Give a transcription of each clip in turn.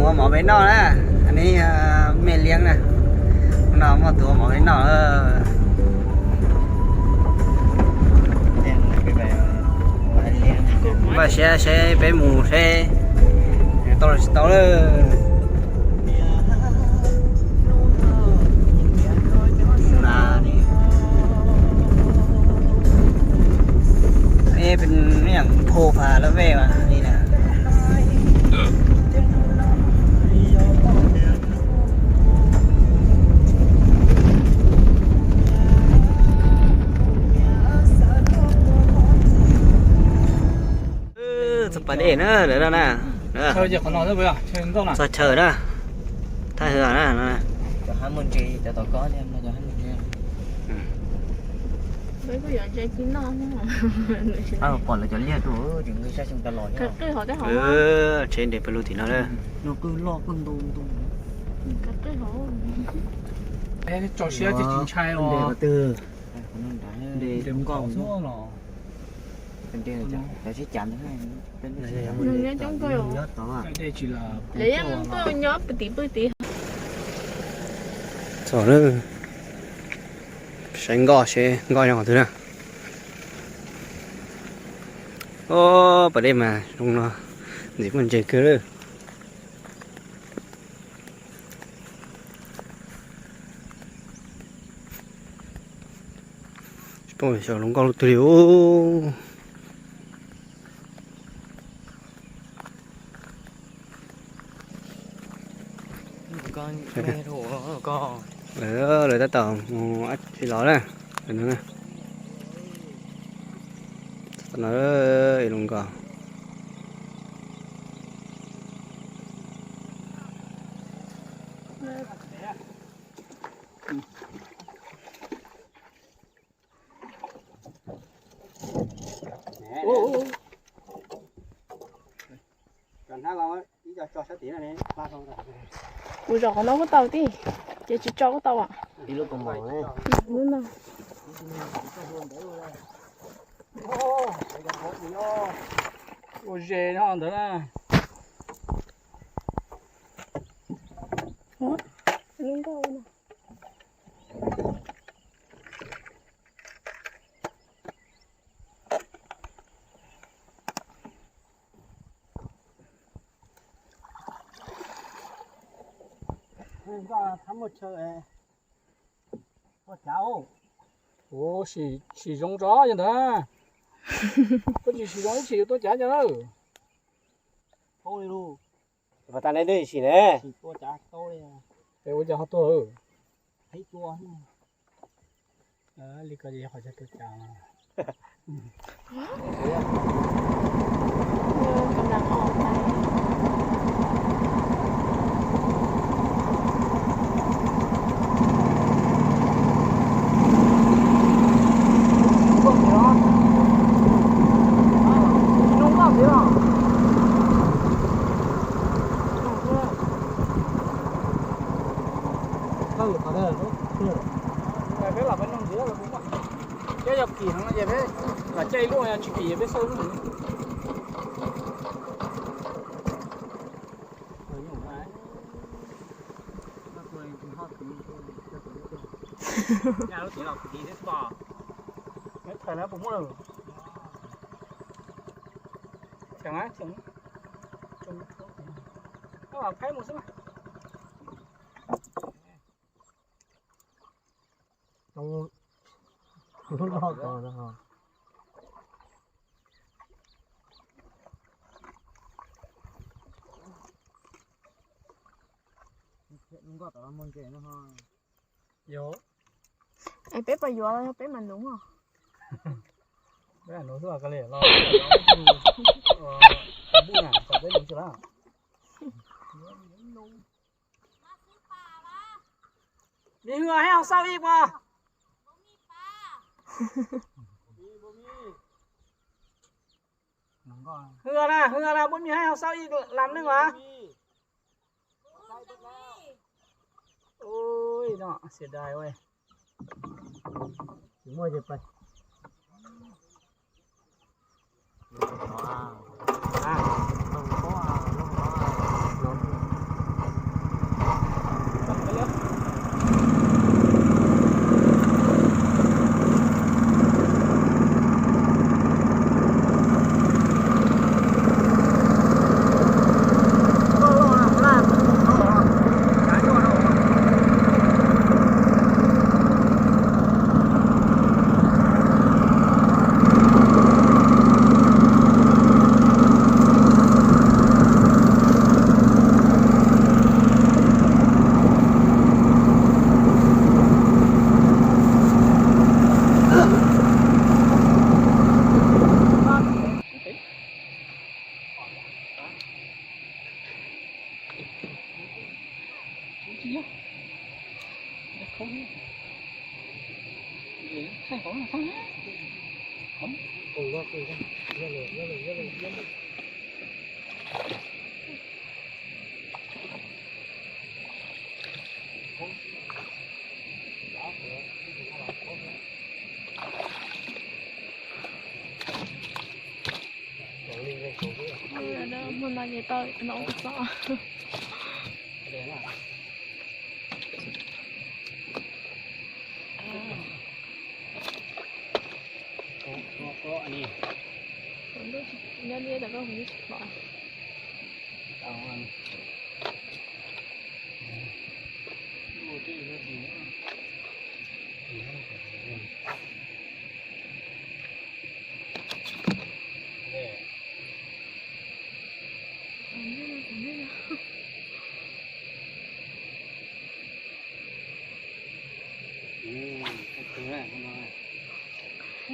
Ua mov peb noj na, aneb me liab na, no muaj tus ua mov peb noj. Npaj siab seb peb mus seb tau los tsis tau lawm. Peb phu pha lab vej mas li na. Txog pas dej na, lawv no na. Txog chaw na, thaj hwv na. Pom lawv cov liaj rau, tsev nres pawg lug tim no na. Tso siab tsis ntshai os. Txog na, saib nkoj seb nkoj nyob qhov twg na. Ob, pas dej mas zoo no, ntxim muaj ntses kawg lawm. Tsis paub xyov lub nkoj lub twg li. Lawv tab tom mus dab tsi los na. Tam no ib lub nkoj. Kuv zov qhov no kuj tau tij, ces tsis tso kuj tau. Ua ze no ntawd na. Ua cas, sim zoo tso yog ntawd. Koj tsis sim zoo ib sim yuav tuaj cav cov lawm. Pas tas neb twb sim ne. Ua cas ho tuaj li ko, yog qhov chaw tuaj cav. Peb los peb noog ntxiv los kuv muaj. Thiab yog kim heev no ces peb lam caij ib lub, yog tsis kim ces peb xauj lub. Nyob lub tid los kuv tiv thiab pom. Neb thaws na puas muaj lawm. Tseem na, tseem. Phaib mus xwb mas. Nkoj tom no muaj ntses no ho. Yog. Es peb puas yuav los yog peb mam nuv os? Peb mam nuv xwb os, koj li los npub na, kom peb nuv tsis lawm. Li Hwj, hais hauv xauj ib puas? Hwj na, Hwj na, puab mej hais hauv xauj ib lam neej os. Ui no, xiam dais ua. Tsis muaj ces pais. Ua, ua, ua. Mus no ces tau no ua txob. Nyob liab tau koj hu tsis pom.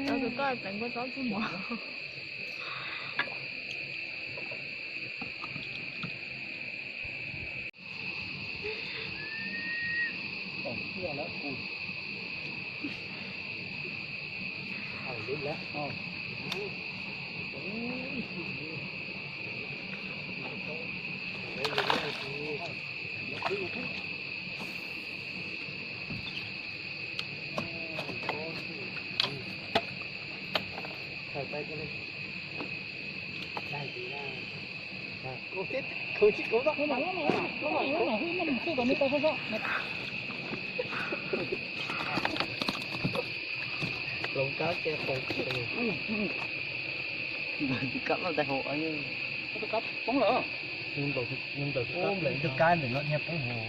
Tau tus koj teev kua txob txuj mov. Loo kab kiag poob kiag li. Tus kab no tau hauv. Tus kab poob lawm. Tus kab ntawm no nyiag poob hauv.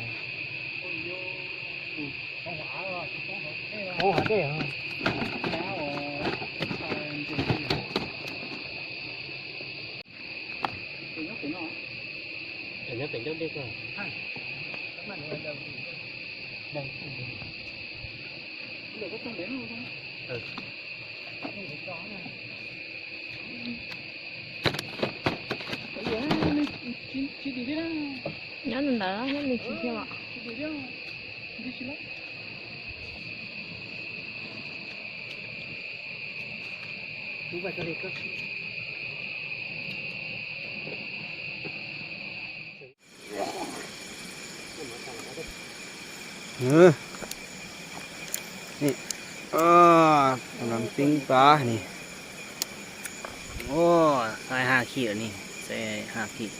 Poob hauv dej. Nyob pem ncauj dej kawg. Nyob ntawd nyob me ntsis thiab os. Peb pab ni. Ua, xais ha khim lawm ni, xais ha khim.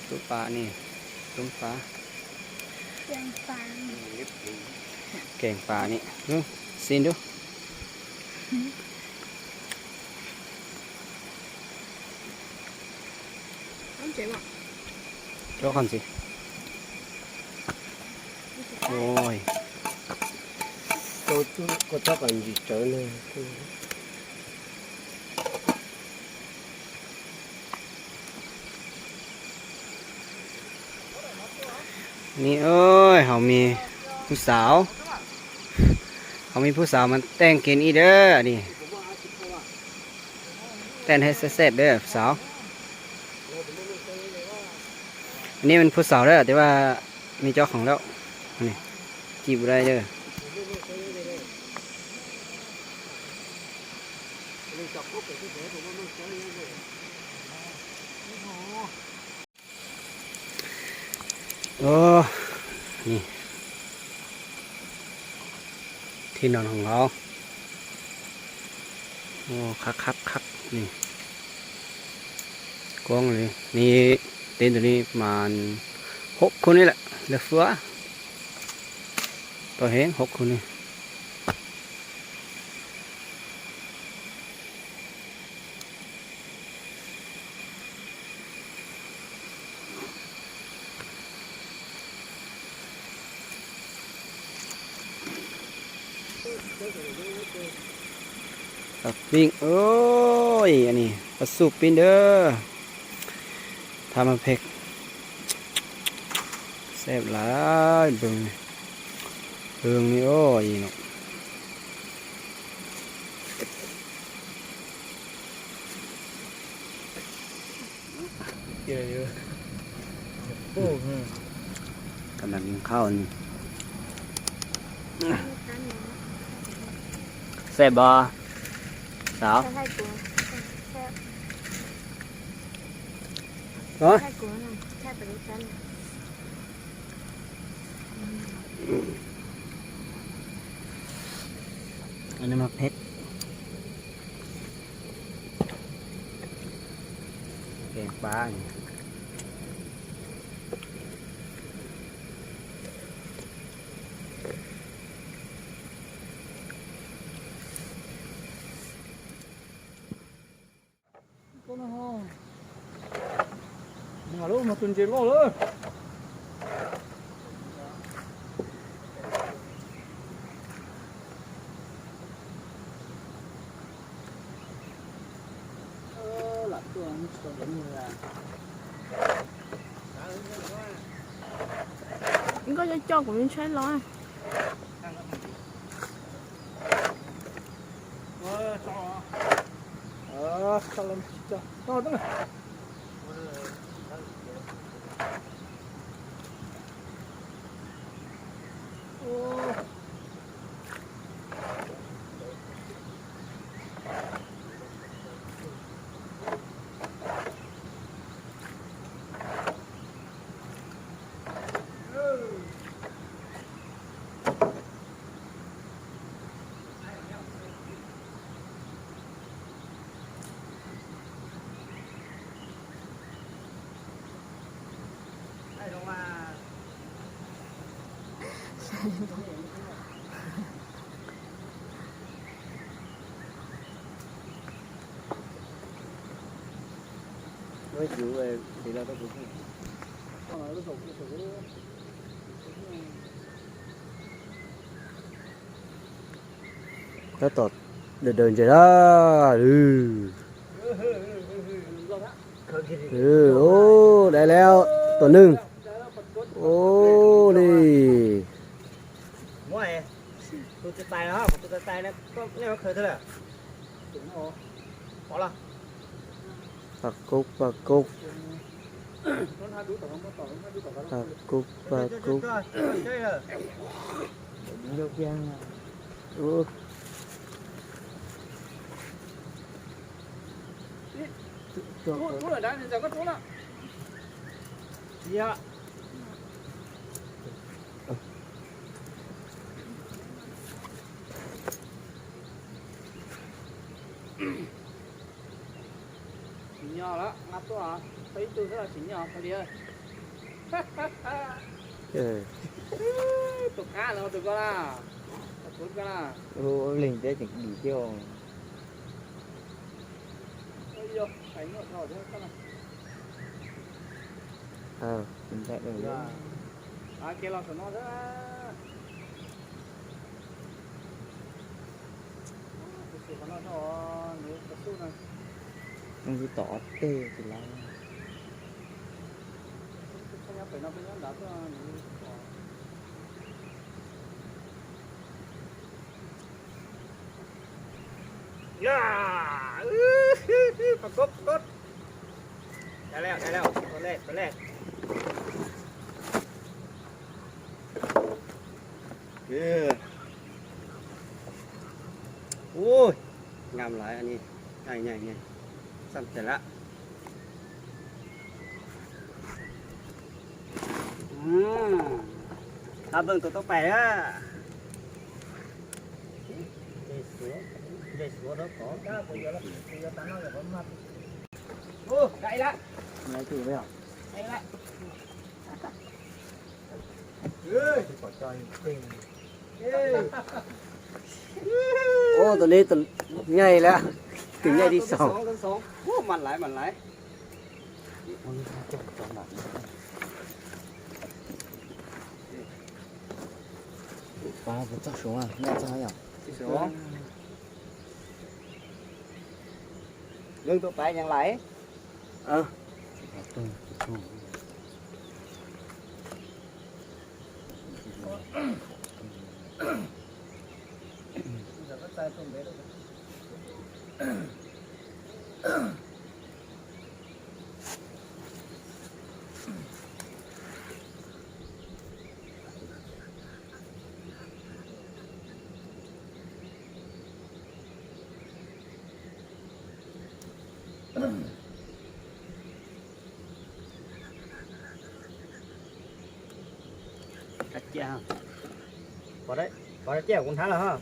Tub pab ni, tub pab. Keem pab ni, xi dub. Rov qab ntxiv. Ua, kua txob kom ntsim tsawv na. Ni, ơi, hauv mis phub xauv. Hauv mis phub xauv mas teej kiag ib dawb ni. Teej hais xeb xeb dawb phub xauv. Ni mas phub xauv dawb tias vaj me cov khoom lawm. Ci bus dai dawb. Ni, thib no hauv. Qhab qhab qhab ni. Kuab li ni, teb ntawm ni mas hauv khub ni lawm, lawv fwb tau heev hauv khub ni. Tam pib, oj, ni, pas xuj pib ntawd. Thav mas phem. Xeb lawm, nploog, nploog li, oj, no. Kab nab nqhau ni. Xeb bos. Xav. Anw mas phem. Kev pab. Lub mas tus ntses loj lawm. Koj coj kuv me ntshai los. Tab tom daws daws ntses na. Ub, dai lawm, tus neeg. Ub li. Paj kub, paj kub. Paj kub, paj kub. Tsim nyog lawm, nqa tuaj, tau ib tug xwb los tsim nyog pais li. Tus qab no tus ko na, tus ko na. Leeg teb tseem dim thiab. Kev los saum no xwb. Tus xwm qhov no, nws qhov xub no. Nws tom tej tsis lawv. Nyob pem no peb nyob nrad tuaj nws. Paj kub, paj kub. Dai lawm, dai lawm, tua lej, tua lej. Ui, ngam lawm ni, nyaj nyaj nyaj, xaj tes lawm. Qab nplooj tus tau pais na. Ua, dai lawm. Ua, tus no tus nyaj lawm, tus nyaj thib xoom. Ua, mam lawv, mam lawv. Pab puas txog suav, nyaj txog yom? Leej twg pab yeej lais. Pov dab ciaj kuv hnab los ho.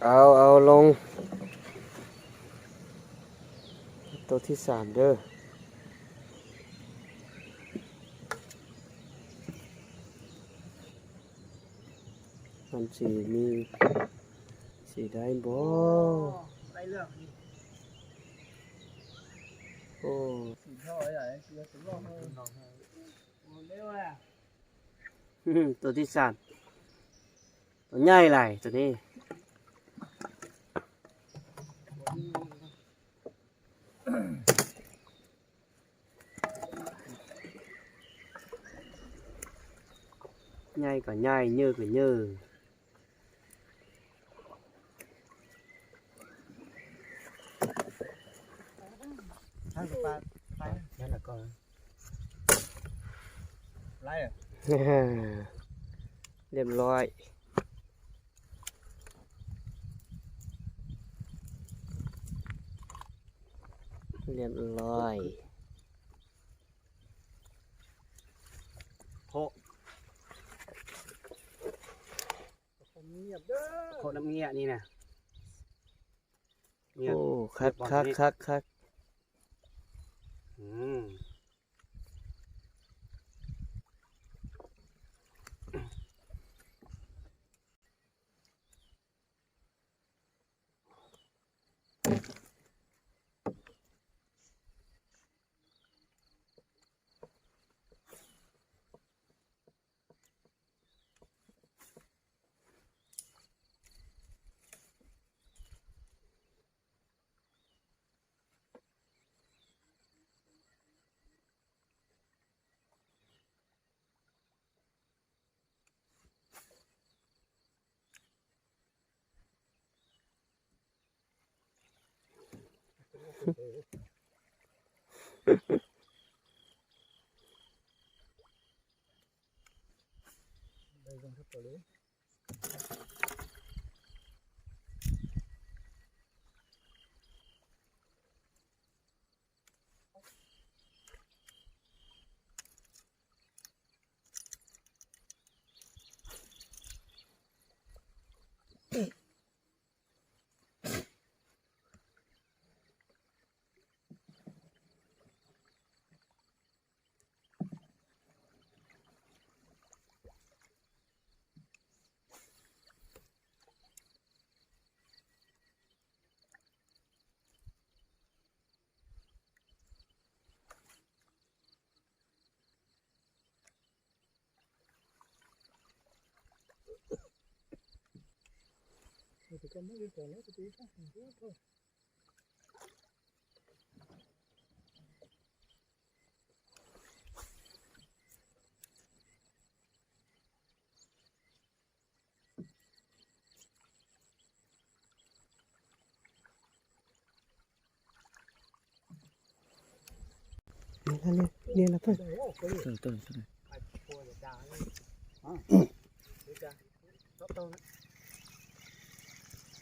Au au loo. Tua thib xam dawb. Xim dai npog. Tua thib xam. Tua nyaij lais tus ni. Nyaij kom nyaij, nywj kom nywj. Liam loj. Liam loj. Khau, khau nab nyiaj ni na. Khab khab khab khab.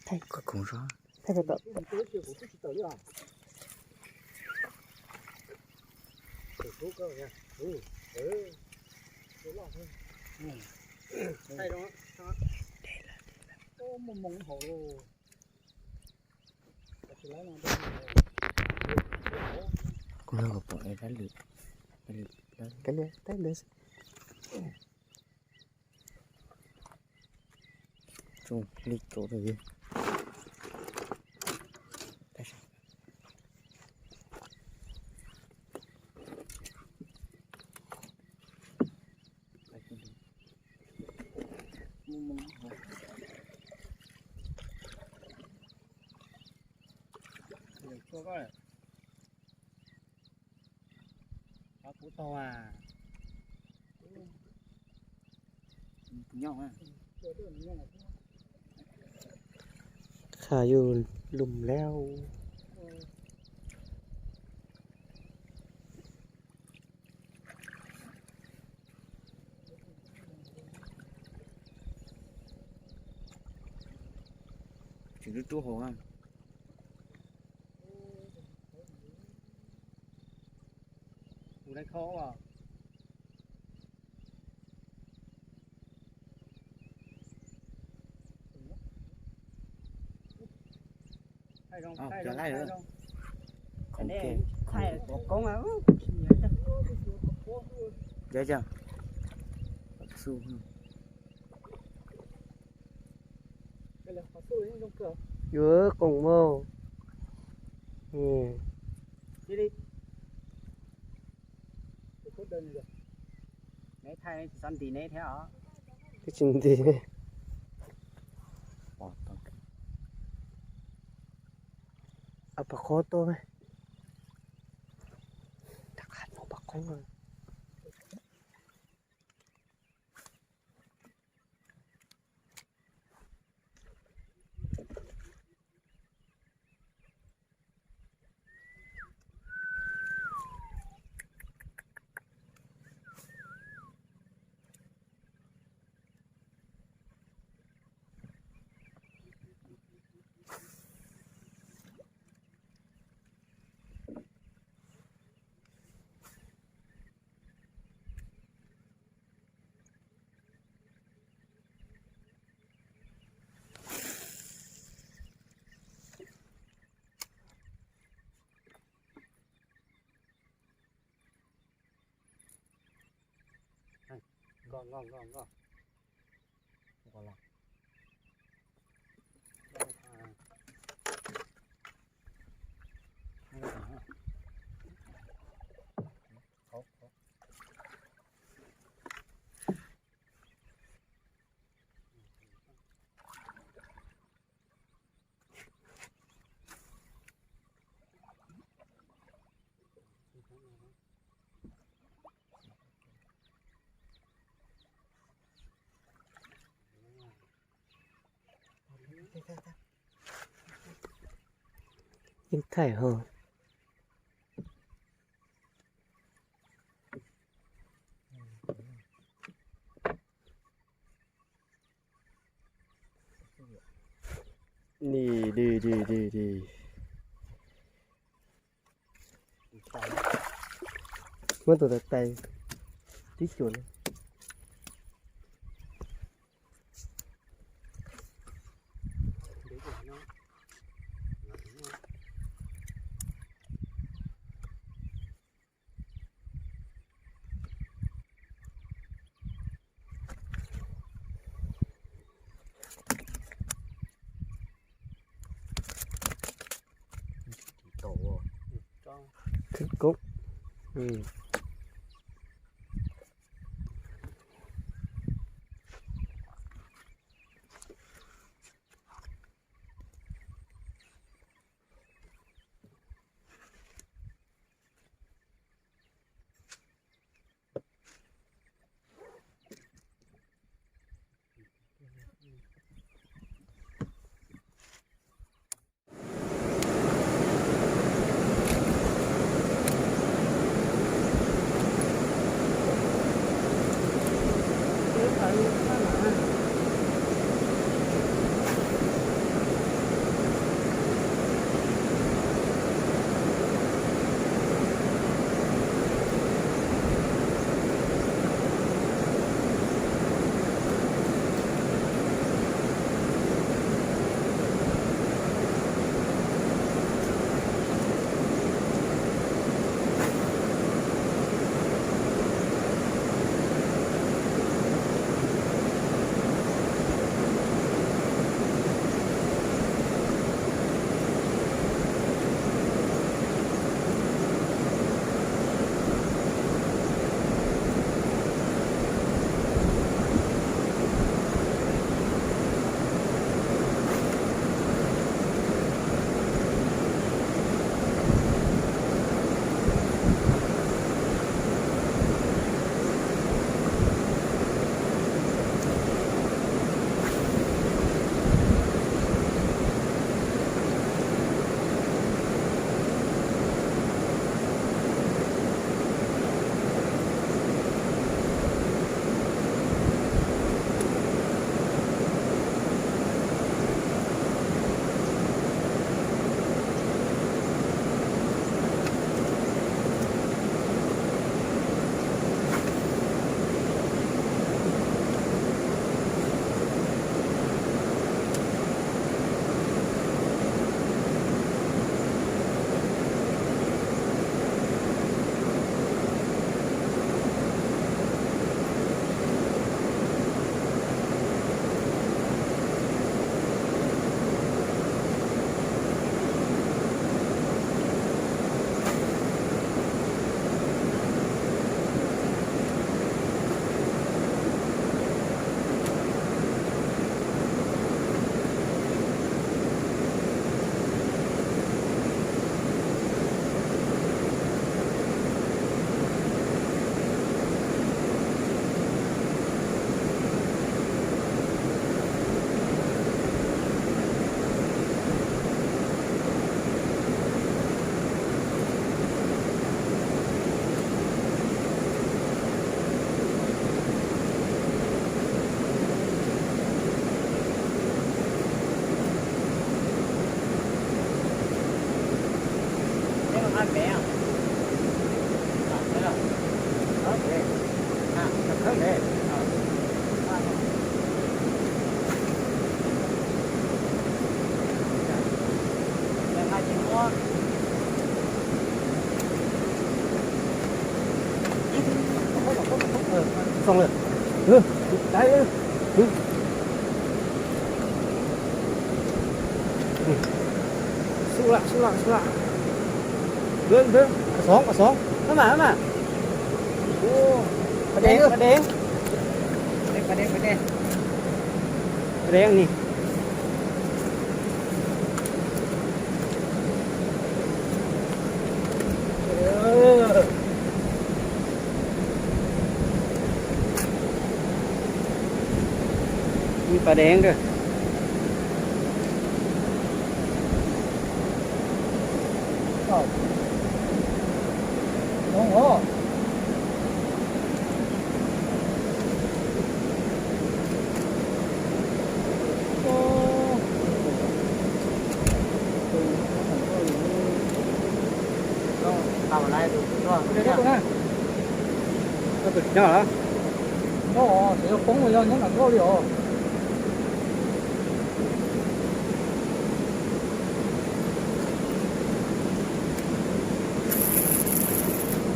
Thaij, thaij kom tau. Kuv yog kom pom dab lwm, dab lwm, dab lwm. Tsoo li tsoo rau. Kuv tau a, kuv nyob a. Kha yus lum lawm. Tseem rub rub hauv. Ua dab kho os. Cov laij, thaij pov koob. Cov cov, yuav qoos mas. Twb tsis nti. Pov qoob tuaj, rov qab hnub pov qoob. Nkoj nkoj nkoj nkoj. Yeej thaij ho. Dim dim dim dim dim. Muab tus tais tais tib cuam li. Khib koob. Too lawm. Ub, ub, ub. Xub lawm, xub lawm, xub lawm. Ub, ub, kom xoov, kom xoov. Maj mam, maj mam. Ub, paj deev, paj deev. Paj deev, paj deev. Paj deev ni. Paj deev kawg. Nyob, nyob poob yog nyob nram nkoj li os.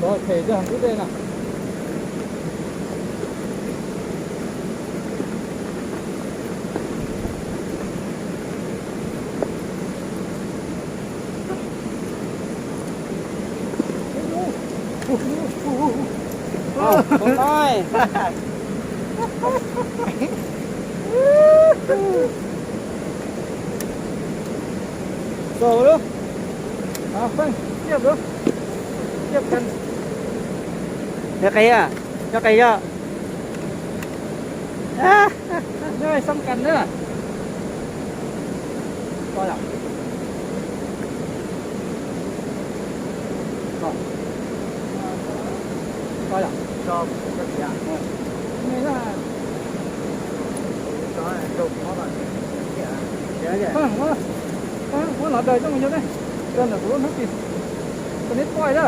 Los them coj ntub dej na. Xaus lub. Pheej ciaj lub. Ciaj kan. Nyob qis, nyob qis yog. Xab kan na. Muab los daws coj mus yog ne, rau ntawm kuv lub hnub kis, rau neb poj na.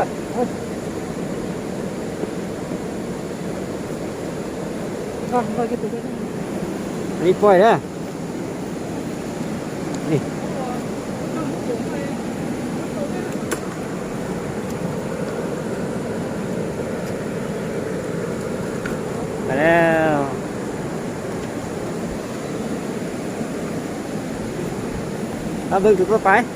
Neb poj na. Pab peb tus tuaj pais.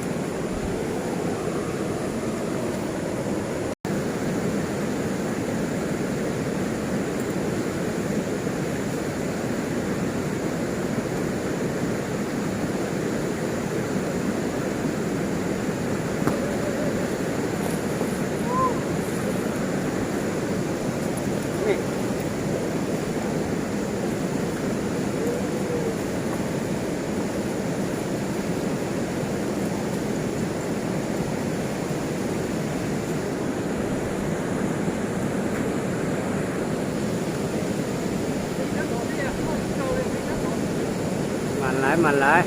Mas lawv, mas lawv.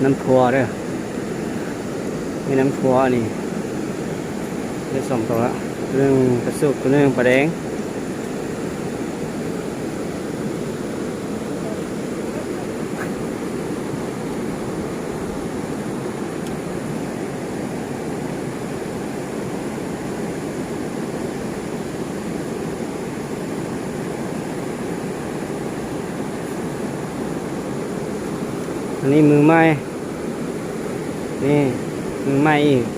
Nab Phua, nab Phua ni, xoo tau lawm, tus neeg Pas Xum, tus neeg Pas Deev. Ni mws maij, ni mws maij ib